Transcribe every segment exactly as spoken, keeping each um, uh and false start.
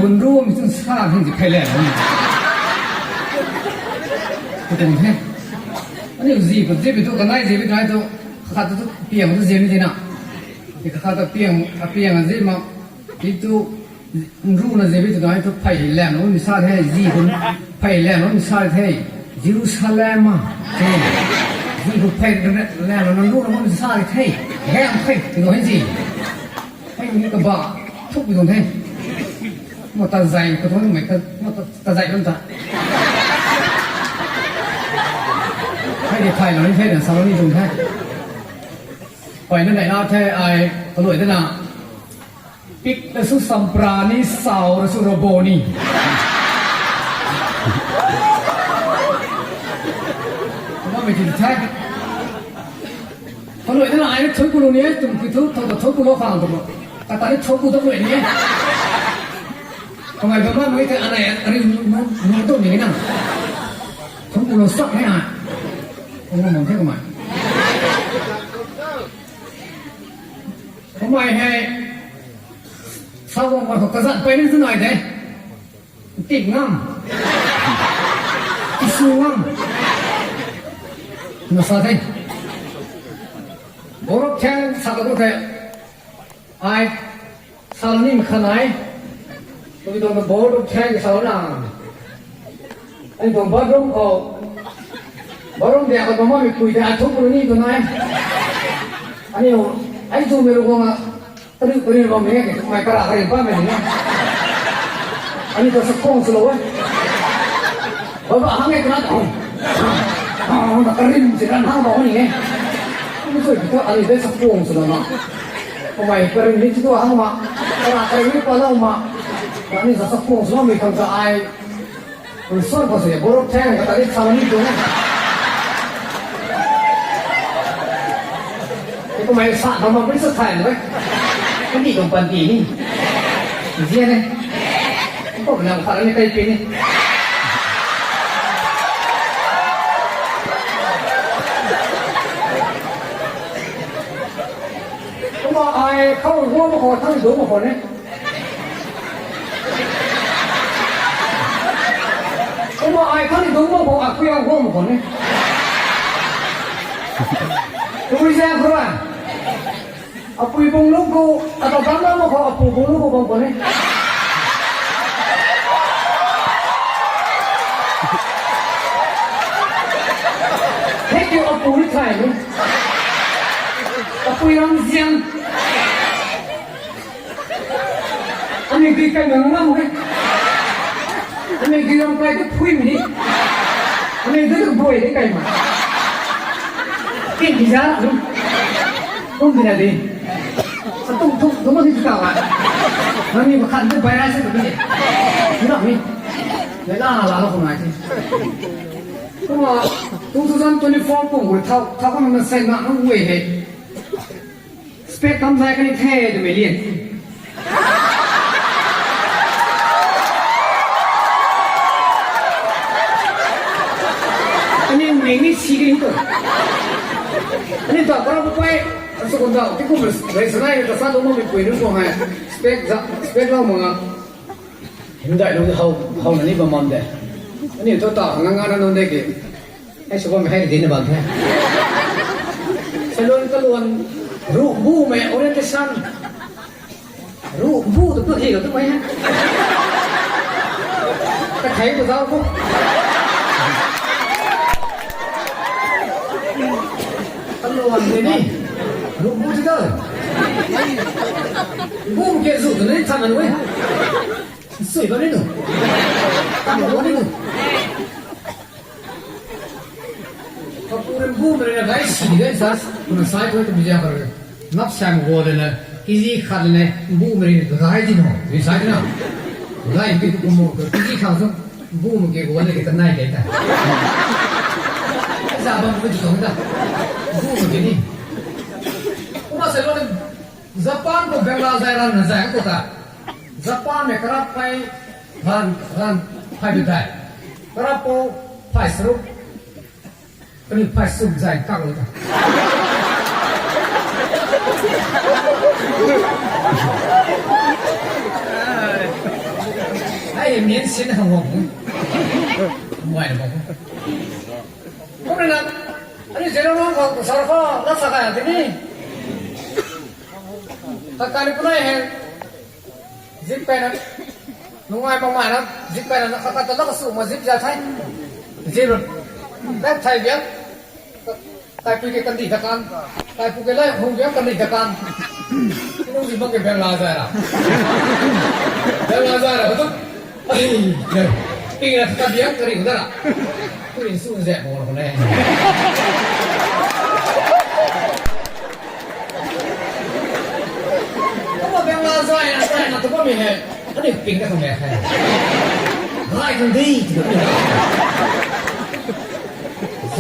Nrumei tu sa hei zi phey le ni. Kutung he. Aniu zi pu zi pi tu kanei zi pi tu ai tu khat tu piang tu zi mi tina. Khat tu piang a piang a zi ma. Pi tu nruna zi pi tu ai tu phey le no mi sa the zi pu phey le no mi sa the. Jerusalem a. Zi pu phey le no nruna mi sa the. He am phey tu he zi. Hei ni kaba thuk pi tuang the. Mo ta zai ka tuang mei ka mo ta zai kan ta. Hei ni thai lo ni the na sa lo ni tuang the. Pay na nei na the ai kalui de na. Pik na su sampra ni sau na su robo ni. Mo mei ti the. Kalui na ai thu ku lu ni, tum ki thu, thu thu ku lo khang tu. Kata ni thu ku tu lu ni. Kamei bam bam ni te anei ari nu nu tu ni na. Thu ku lo sak ni a. Ong ong the kamei. Kamei hei. Sa ong ma kazat pay ni tu nai de. Tip ngam. Isu ngam. Na sa the. Borok thang sa ka tu the. Ai. Sa ni khan ai. Tu tuang borok thang sa na. Ai tuang bathroom khou. Bathroom dia ka mama mi pui de ai thu ku ni tu nai. Ani ai tu mi ru ko nga. Kari kari bam ni, mai kara kari bam ni. Ani ta sa khong sw lo e. Baba hang e kana ta. Ah, na karim si kan hang bam ni e. Ani sw ta ani ta sa khong sw lo na. Kamei karim ni tu hang ma. Kara kari ni pa lo ma. Ani sa sa khong sw lo mi khang ta ai. Kun swan khou sw borok thang kata ni sa ni tu. Ni kamei sa bam bam ni sa thai na. Kani tuang panty ni. Zia ne. Ko na kha ni kai pi ni. Kumna ai khou guang khou thang dungc khou ni. Kumna ai khang dungc mak khou, apui ang guang mak khou ni. Kumna zang khou ra. Apui bung lu khou, ata dang mak khou, apu bung lu khou bang khou ni. Hei kiu apu ni thay ni. Apui ang ziang. Ani gui kai nang ngam e. Ani gui ram kai tu phui mi ni. Ani gui tu boi de kai ma. Kin di za lu. Kum di na di. Sa tum tum tum ni ta wa. Nang ni ba khan tu bai rai sa tu ni. Ni na mi. Ni la la la ko nai ti. Kumna two thousand twenty-four kum gu thau thau kan na sen na nang wei he. Spek kam zai kani the twmei lian. Ani meng ni si kani tu. Ani ta kara pu pai. Asu kun ta ti kum rei sanai ta sa lo mo mi pui nu ko hai. Spek za spek lo mo nga. Hymdaih nunc hau, hau na ni bam bam de. Aniu thu ta ngang ngang na nunc de ki. Hei sw bam hei di na bam the. Salon kaluan ruh bu mei orientation. Ruh bu tu tu hi lo tu mei he. Ka thei tu zau ko. Kaluan de ni. Ruh bu ti da. Bu ke zu tu ni than na we. Sui bam ni nu. Tam bam ni nu. Kapu rin bu mei na gai si gai sa, na sai ko tu bizia kar. Nap sang go de na, kg khat na, bu mei na gai di no, di sai na. Gai pi tu mo, kg khat so, bu mei ke go na ke tanai ke ta. Za bam ko di ta. Bu mei ke ni. Kumna se lo na, Japan khou Bengal zay ran na zay ko ta. Japan mei karap phay ran, ran phay bi dai. Karap pou phay saruk. Kani phay sum zay kak lo ta. Sin hang hong. Ngai na bang. Kumna, ani zero nong khou sar khou la sa kaya tini. Kakani punai he. Zip pen na. Nungai bang mai na. Zip pen na kaka ta la kasu ma zip ja thai. Zip. Left thai biak. Kaipui ke kandi ta kan. Kaipui ke lai hung biak kandi ta kan. Nung di bang ke beng la zai ra. Beng la zai ra. Betul. Ai, ya. Ping na ta biak kari da ra. Kuri su zek mo ko ne. Kumna beng la zai na, zai na tu bam mi he. Ani ping na khang he. Rai khang di.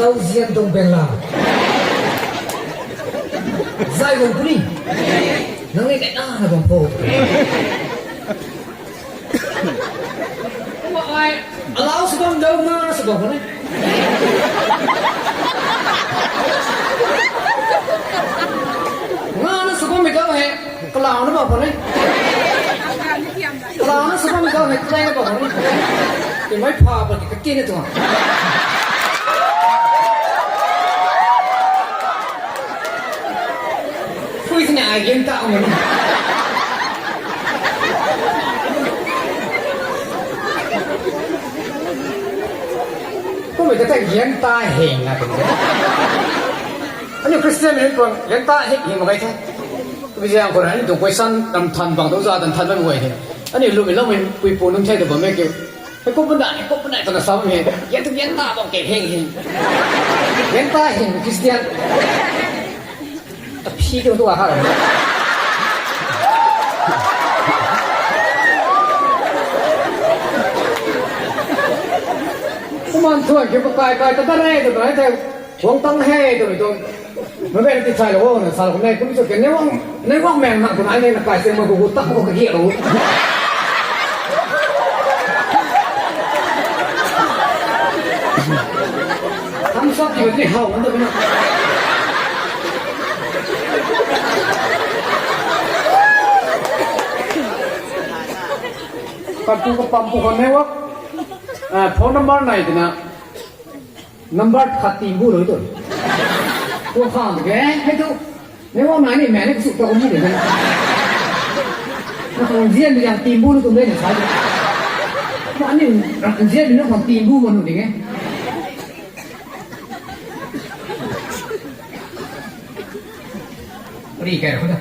Zau zian dong beng la. Zai dong puni. Nang ni kai na na bam po. Ai, alau sw bam dau, nga na sw bam khou ne. Nga na sw bam mi dau he, kalau na bam khou ne. Kalau na sw bam mi dau he, kalai na bam khou ne. Ti mai pha pa ti kati na tuang. Pui sini ai gen ta ang ni. Kumna ta gen ta heng na tu. Ani Christian ni pun gen ta heng heng ma kai the. Bi ziang ko ani tu question tam than bang tu za tam than bang wai the. Ani lu mi lam mi pui pu nung chai tu bam me ke. Hei kum bun da, hei kum bun da twna sa bam he. Gen tu gen ta bam ke heng heng. Gen ta heng Christian. Aphi tu tu a ha. Kuman thuan ke kai kai ta ta re tu tu he te. Guang tang he tu tu. Mei ben ti chai lo na sa lo ne kum chu ke ne wang, ne wang meng na ku na ne na kai se ma ku ku tak ko ka gi lo. Thumbs up ki ni hau na tu na. Pat tu ka pam pu ko ne wak. Ah, phone number nai tu na. Number khat timbu lou tu. Tu khang ke, hei tu. Neiwang nai ni, mei ni kasu ta kum ni de. Na khang zian ni yang timbu lou tu de ni sa. Ma ni, zian ni na khang timbu ma nu ding e. Ri kai ra khou ta.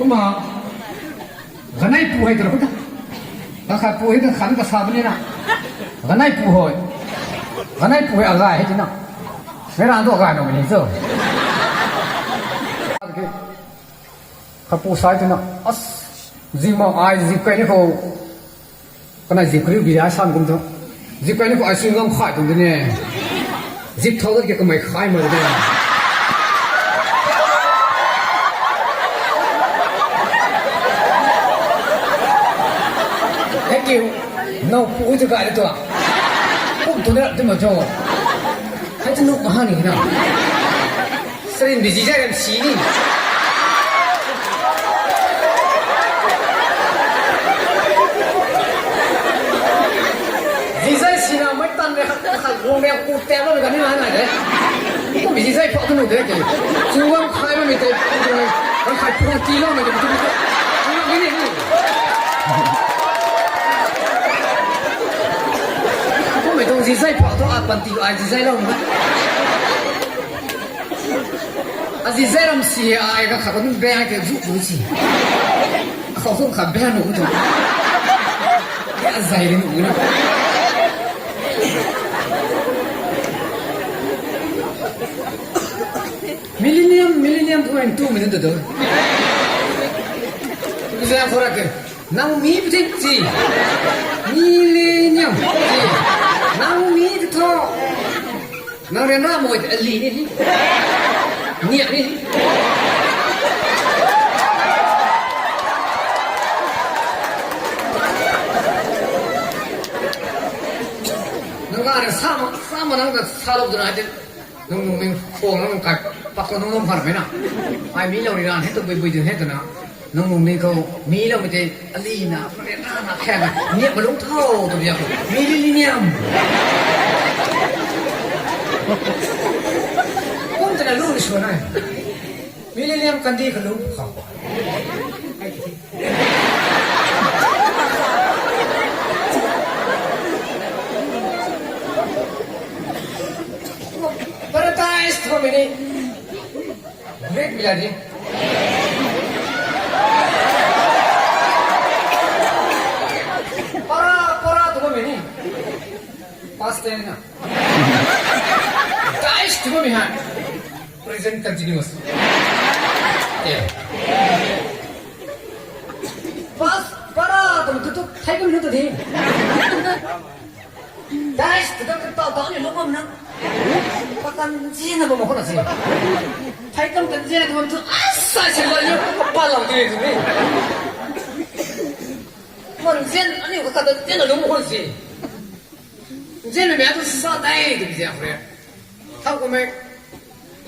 Kumna, ganei pu hei tu ra khou ta. Kakhat pu hei kakhat kasa bam ni na. Ganei pu hei. Ganei pu hei agay hei tina. Mei rang tu agay na mei ni tu. Kapu sai tina, as, zip ma ai zip kai ni khou. Kana zip kariu bi ai san kum tu. Zip kai ni khou ai sui ngam khai kum tu ne. Zip thau dat ke kamei khai ma tu ne. Thank you. Nau pu tu kai tu a. Kum tu ne tu ma jo. Hai tu nuk ma ha ni na. Sarin bi zizai ram si ni. Zizai si na mai tan ne khat khat guang ne ku tap lo ka ni na na de. Ku bi zizai phak tu nu de ke. Chu wang khai ma mi te. Wang khai pu ti lo ma de tu. Ni ni ni. Ku mei tuang zizai phak tu a pan ti ai zizai lo ma. Azi zai ram si ai ka khat ka nung beng ai ke zu zu si. Khou sung khat beng nu tu. Ya zai ri nu na. Millennium, millennium point two minute tu. Zai khou ra ke. Nang mi pui si. Millennium. Nang mi tu tho. Nang rian ra mo ali ni. Ni ni. Nang ka rian sa ma, sa ma nang ka sa lo tu na te. Nang nung ning khou nang kai. Pak khou nung lung phar mei na. Ai mi lou ri ran he tu bui bui dun he tu na. Nung lung ni khou mi lou mei te ali na, pare na na khe na. Niak ma lung thau tu biak. Mi li li niam. Kum tana lu ni sua na. Mi li niam kandi ka lung khou. Paradise tu mei ni. Greek bila di. Para, para tu mei ni. Past tense na. Dais tu mei hai. Present continuous. Eh. Past, para tu tu tu thai kum tu di. Dais tu tu tu tu ni lou bam na. Pakan zina bam ko na si. Thai kum kan zina tu tu asa se lo yo pa lo di tu ni. Mon zin ani ko ka zina lou ko si. Nzianmei mei tu sa tei tu ziak re. Thau kumei,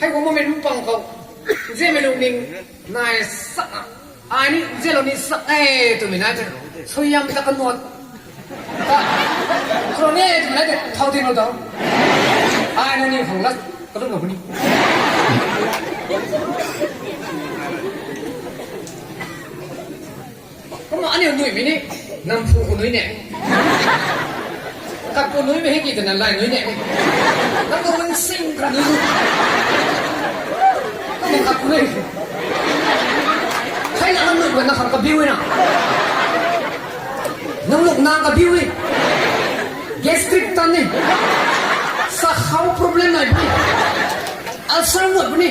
hei kumei nunc pang khou nzianmei lungning nai sak na. Ai ni nzianlou ni sak e twmei nai te. Suaihiam ta kanuat. Ta, kro ne twmei nai te thau tin lou tau. Ai na ni khang lat kalum lou ni. Kumna aniu nuimei ni, nam phu khou nui ne. Kap khou nuimei hei ki twna lai nui ne. Nam khou win sing kra nui. Kumna kap khou nui. Hei na nam nui na khang kabiu na. Nam luk na kabiu. Gastric tan ni. Sakhau problem nai puni. Ulcer ngut puni.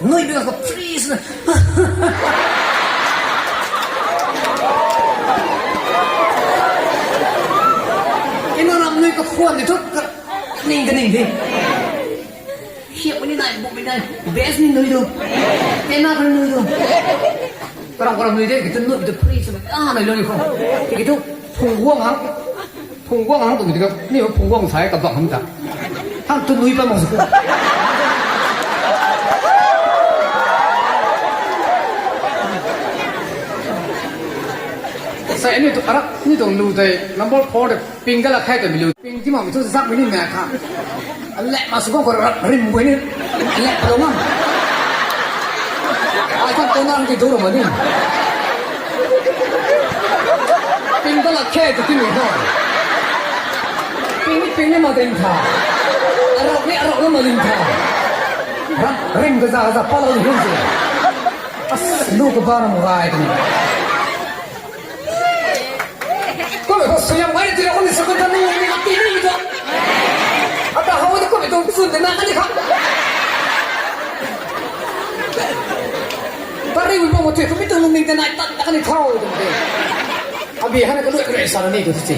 Nui bina ka freeze na. Ina ram nui ka khwan di thu ka ning ka ning di. Hiap ni nai, buk ni nai, best ni nui du. Tena ka nui du. Karam karam nui de, ki tu nui tu freeze na. Ah, nai lo ni khwan. Ki tu phung guang hang. Phung guang hang tu mi tika, ni phung guang sai ka bang hang ta. Hang tu nui pa mang sa. Sai ni tu arak, ni tu lu tei number four de ping da la khai ta mi lu. Ping ti ma mi tu zak mi ni ma kha. Alek ma su ko ko rim bui ni. Alek pa lo ngam. Ai kan to nang ki du ro ma ni. Ping ta la khe tu ti mi tho. Ping ni ping ni ma ding tha. Arok ni arok ni ma ding tha. Ram rim ka za ka za pa lo ni hun si. As lu ka ba ram rai tu ni. Ko ko suyam wai ti ko ni sa ko ta ni ni ti ni to. Ata haw ni ko mi to sun de na ka ni kha. Pari wi mo mo te ko mi to ni de na ta ka ni thau de. Abi hana ko lu re sa ni to si.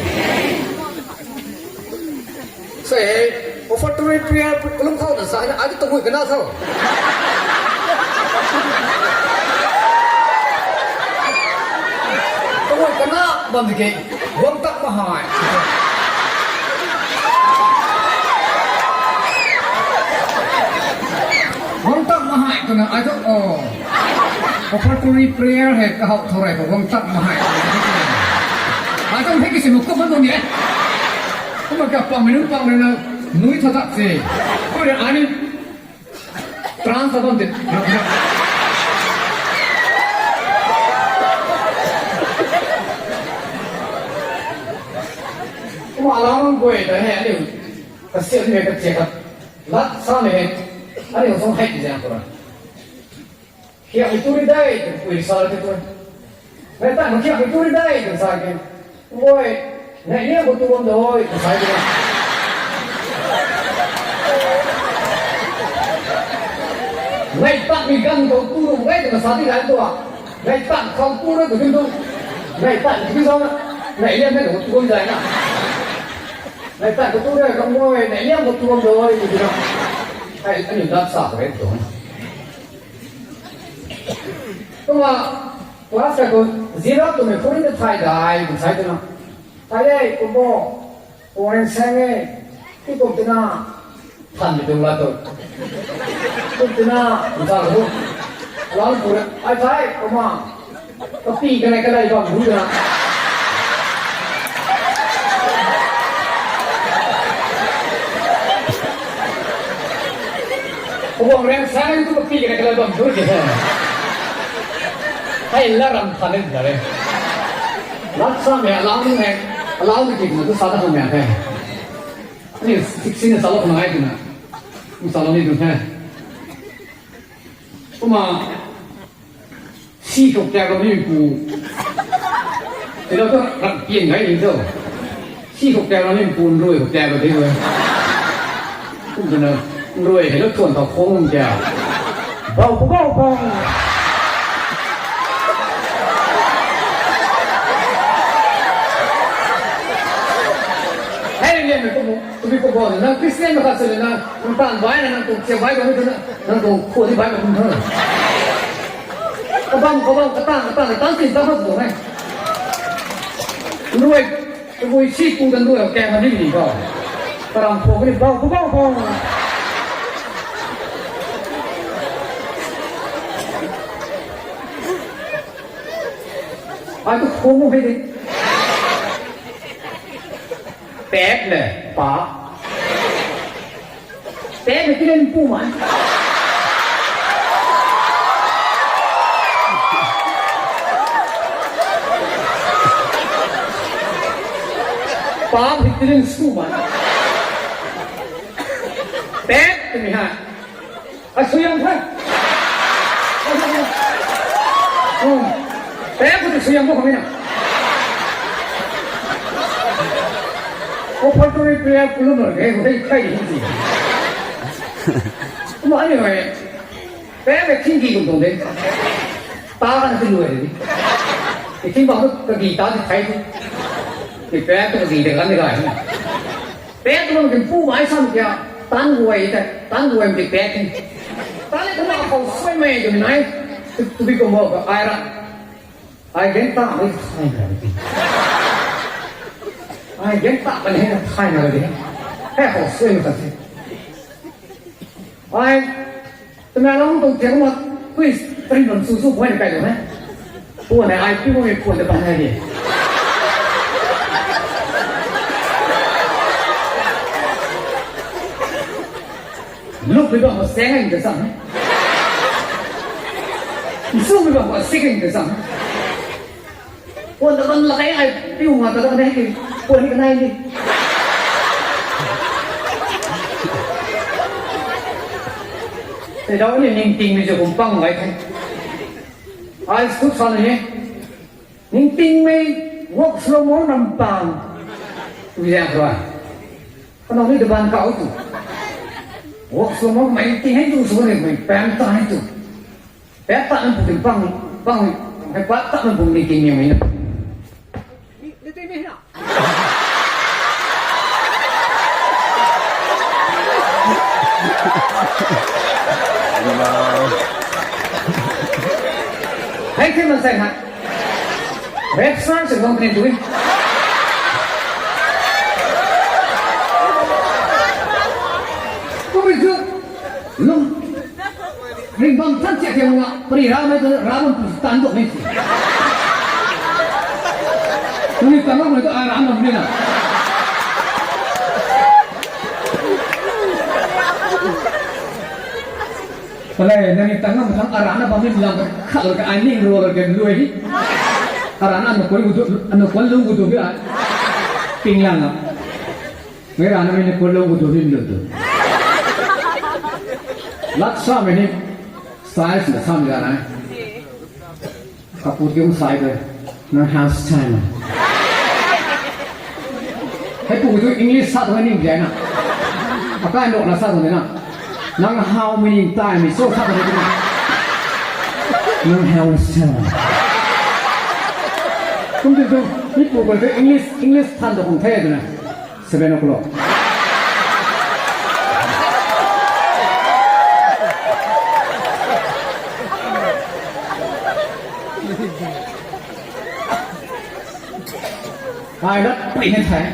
Sai, offertory prayer kalum khou na sa na, adi tongui kana tho. Tongui kana bam di ke, guang tak mahai. Guang tak mahai kana, I don't know. Offertory prayer hei kahau thorai ko guang tak mahai. I don't think it's a look of money. Kumna ka pang mei nunc pang rui na nui tha tak se. Kumna ani trans ta bam te. Kumna alam guay ta he ani. Ka siam mei ka che ka. Lat sa mei he. Ani song hei ti zang kura. Khiak hei tu ri dai, tu pui sa te tu. Nai tan khiak hei tu ri dai, tu sa ke. Oi, nai liam khou tu bam doi, tu sa ke. Nai tan mi gan khou tu ru gai, tu sa ti gai tu a. Nai tan khou tu ru tu tu. Nai tan tu sa na. Nai liam nai khou tu bam dai na. Nai tan khou tu ru, kan oi, nai liam khou tu bam doi, tu tu na. Ai, aniu dat sa ko re tu. Kumna class ka khou zero twmei khou ri ta thay dai, kum sai twna. Thay e, kum bo, orange sang e, ti kum twna. Than mi tuang la tu. Kum tina, nsa tu. Alau tu, ai thai, kumna. Kapi kanei kanei bam ru na. Kabuang rang sa nang tu kapi kanei kanei bam ru ke he. Hei la ram than ni na re. Lat sa me alau ni he. Alau ni ki na tu sa ta khang me he. Ani sixteen na sa lou khang ai tu na. Sa lou ni tu he. Kumna, si khou kak lou ni pu. Tei lou tu ram pian gai ni tu. Si khou kak lou ni pu, nrui khou kak lou di we. Kum tu na, nrui hei lou thuan thau khong kum kya. Bau, bau, bau, bau. Hei, lian mei kum. Tabui kum bau na, nang Christian na khat sw le na, nang taanv bai na, nang tuang sia bai bam ni tu na, nang tuang khua ni bai bam ni tu na. Kabam, kabam, kataanv, kataanv, kataanv tin ta mak tuang e. Nrui, tabui si pu ta nrui, kak ma ni ni bau. Karam khua ni bau, bau, bau, bau. Ai tu khua mu hei de. Pek le pa. Pek le tilen pu man. Pa le tilen su man. Pek twmei ha. A, suaihiam the. Hmm. Pek khou tei suaihiam bam khang na. Offertory prayer kulum mak ge, hei kai di ti. Kumna ani hei. Pek le thing ki kum tuang de. Ta kan ti luai de. Thing bam tu kagi ta ti thai tu. Ni pek tu kagi de kan ni gai. Pek tu bam kin pu mai sam kya, tan guay te, tan guay mak pek ni. Tan le kumna khou suai mei twmei nai, tu, tu bi kum bau ka ai ra. Ai gen ta mei thai na di. Ai gen ta mei hei thai na di. Hei khou suai mei ta se. Ai, twmei lou tuang tiang ma, kui, prin bam su su guay na kai lou he. Puan ne ai pi mo mei puan de bam hai di. Luk mei bam ma seng hai de sam. Su mei bam ma sik hai de sam. Puan ta kan lak ai, ai piu nga ta kan hei ki, puan ni kan ai ni. Tei dau ni ningting mei jo kum pang gai the. Ai suk sa ni. Ningting mei, wok slow mo nam pang. Tu ya kra. Kano ni de ban kau tu. Wok slow mo mei ningting hei tu su ni mei pang ta hei tu. Pek ta nang pu ting pang, pang, hei pek ta nang pu ting ting yang na. Ni, ni ting ni na. Hei, hei, man sai ha. Rap star se bang ni tu. Tu bi tu. Lung. Ringbam than chiat tiang nga, pari ramei tu, ramei tu tan dok ni si. Tuni tan dok ni tu, a, ramei ni na. Palai, nang ni tan dok ni a, ramei bam ni lam, khat lou ka, a, ning rou lou ka, lui. A, ramei anu koi gu tu, anu koi lung gu tu bi a. Ping lang a. Mei rana mei ni pulou gu tu rim lu tu. Lat sa mei ni style sina sa mei rana. Kaput kiu sai de. Nang how style. Hei pu tu English sa tu ni biana. Akai ndo na sa tu na. Nang how many time so sa tu na. Nang how style. Kum tu tu ni pu ko tu English, English than tu kum the tu na. Seven o'clock. Ai lat pui na thai.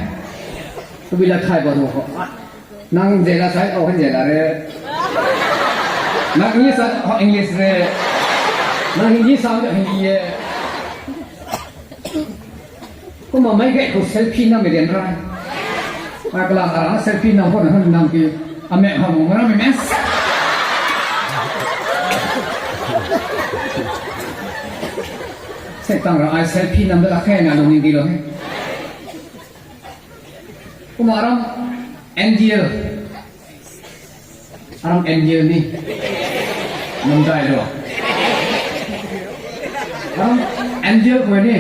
Tu bi lat thai ba tu ko. Nang zela sai, oh, han zela re. Nang English sai, oh, English re. Nang Hindi sai, Hindi e. Kumna mei gay khou selfie nam mei dian ra. Ai kalam arang selfie nam khou na han nam ki. Amei ham mung ram mei mes. Sei tang ra ai selfie nam da la khe na lung ning di lo he. Kumna aram N G L. Aram N G L ni. Namdai lo. Aram N G L khou ni.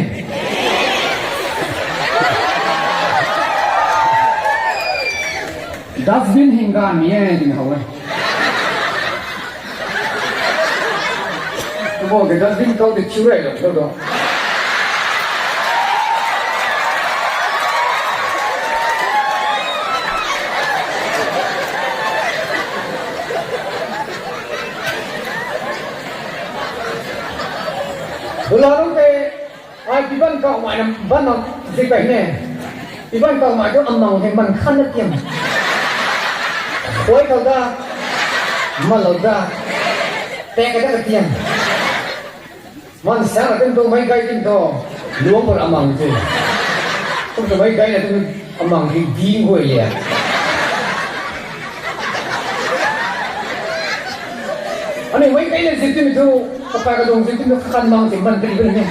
Dustbin hinggan ni e, ding how e. Bo ke dustbin kau de chiu rai lo, lo, lo. Bula lo ke. Ai piban kau mai na ban na zik kai ne. Piban kau mai tu amang hei man khan na tiam. Koi kau da, man lo da, tek kai da ka tiam. Man sa na tin tu mei gay tin tu luang pun amang ti. Kum tu mei gay na tin amang ti ding guay lia. Ani mei kai na zik tin tu, kapai kadung zik tin tu kakan mang ti man ti bun ni.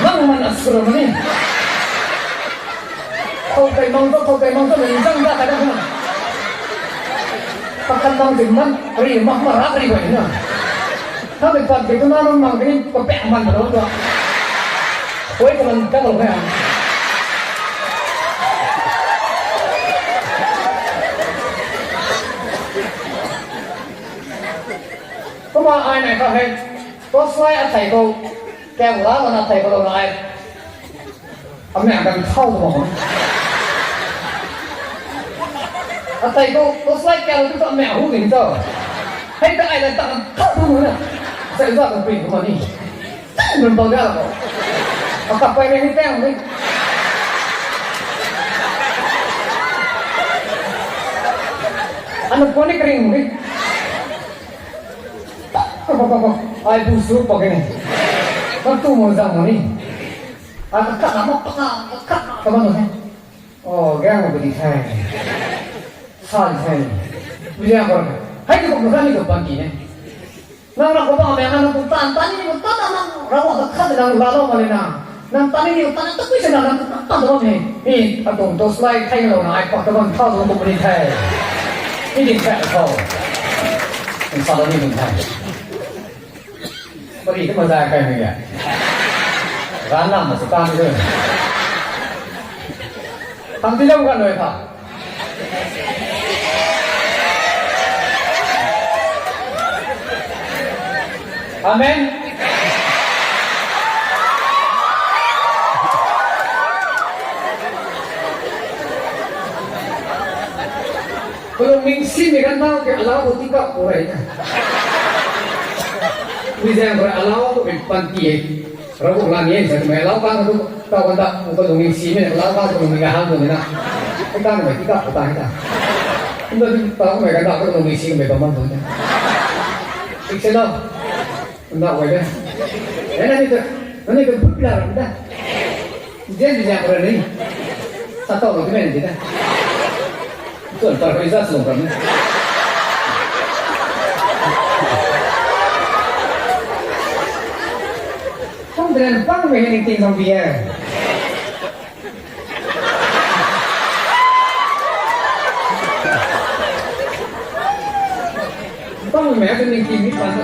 Mang man asura mani. Khou kai mang tu, khou kai mang tu, mei zang da kai da na. Kakan mang ti man, ri mak ma rak ri bai na. Tha mei pat ke tu na nang mang ke ni, kapek man ta lo tu. Koi kaman ta lo khe. Kumna ai nai kha hei, torchlight athei khou, kau la lana athei khou lou nai. Amei kan thau tu ma. Athei khou, torchlight kau tu amei hu ding tu. Hei ta ai la ta kan thau tu ma na. Sai za kan pin tu ma ni. Nunc bang da ko. Akap pai ni tang ni. Anu puni kring ni. Ai bu su pa ke ni. Kan tu mo zang ni. Aka khat na ma pa ka, khat na ka ma ni. Oh, gang ko di thai. Sai thai. Mui ya ko. Hai ko ko ni ko pan di ne. Nang ra ko ba me nang ko tan tan ni ko tan nang ra ko khat nang la lo ma le na. Nang tan ni ko tan tu pui se nang nang ko tan tan lo ni. Ni atuang torchlight thai lo na ai pa ta ban thau lo ko ni thai. Ni di thai ko. Ni sa lo ni di thai. Pari tu mazai kai mei ya. Ran lam ma sa tan ni. Tam ti lam kan noi tha. Amen. Kalung ning simei kan thau ke alau khou tikap khou rei na. Mui zaeng khou rei alau khou rei panty e. Ravguangc lan e sa twmei alau kan tu tau kan ta, kalung ning simei alau kan kalung ning han tu na. Hei kan mei tikap khou ta hei ta. Kum ta tu tau mei kan ta kalung ning simei bam man tu na. Tik se lo. Nda wai de. Eh, nani ta, nani ta butla ram da. Jen di jak ra ni. Sa tau lo kime ni da. Tuan par ko isa sung ram ni. Kong dren pang mei ni ting song bi e. Pang mei tu ni ting ni pan.